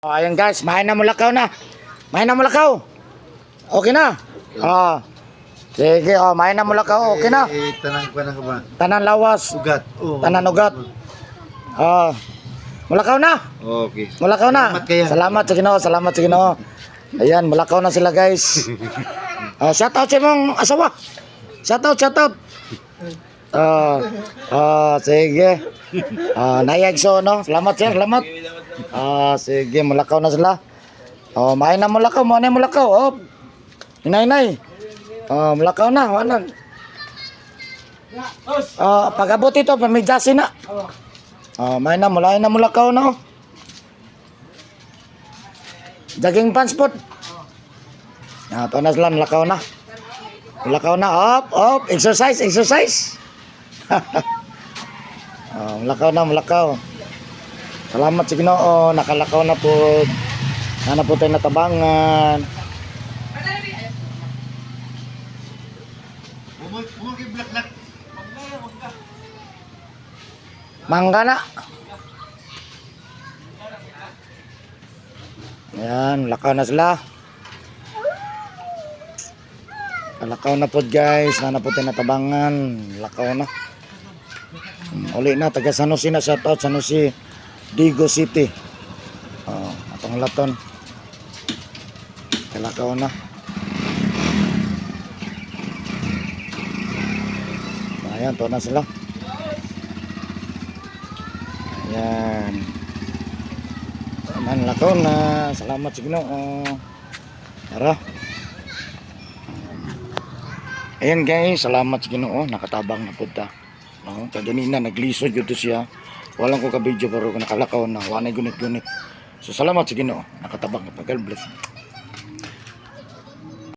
Oh, ayun guys, main na mulakaw na. Main na mulakaw. Okay na. Oh. Sige, oh, main na mulakaw. Okay na. Eh, tanang ko na ka ba? Tanan lawas. Ugat. Oh. Tanan ugat. Oh. Mulakaw na. Okay. Mulakaw na. Salamat kaya. Salamat sa Ginoo, salamat sa Ginoo. Ayan, mulakaw na sila, guys. Oh, shout out sa imong asawa. Shout out, shout out. Ah, ah, sige. Ah, nayag so no. Salamat, sir, salamat. Ah, sige, mulakaw na sila. Oh, maay na mulakaw, mo na mulakaw. Oh. Inay, inay. Oh, mulakaw na, wala. Ah, pag-abot ito, may na. Oh, may na, mulay na mulakaw na. Oh. Jogging pants po. Ah, to na sila, mulakaw na. Mulakaw na, up, up, exercise, exercise. Oh, mulakaw na, mulakaw. Salamat sa Ginoo, nakalakaw na po. Sana po tayo natabangan. Bumul black black. Mangga na. Ayan, lakaw na sila. Lakaw na po, guys. Sana po tayo natabangan. Lakaw na. Uli na, taga San Jose na, shout out San Jose, Digo City. Oh, atong laton. Kalakaw na. Ayan, to na sila. Ayan. Tanan lakaw na. Salamat sa Ginoo. Tara. Ayan guys, salamat sa Ginoo. Nakatabang na punta. No, kaganina naglisod gyud to siya. Walang ko ka video pero nakalakaw na. Wa na gunit-gunit. So salamat sa Ginoo. Nakatabang na pa. God bless.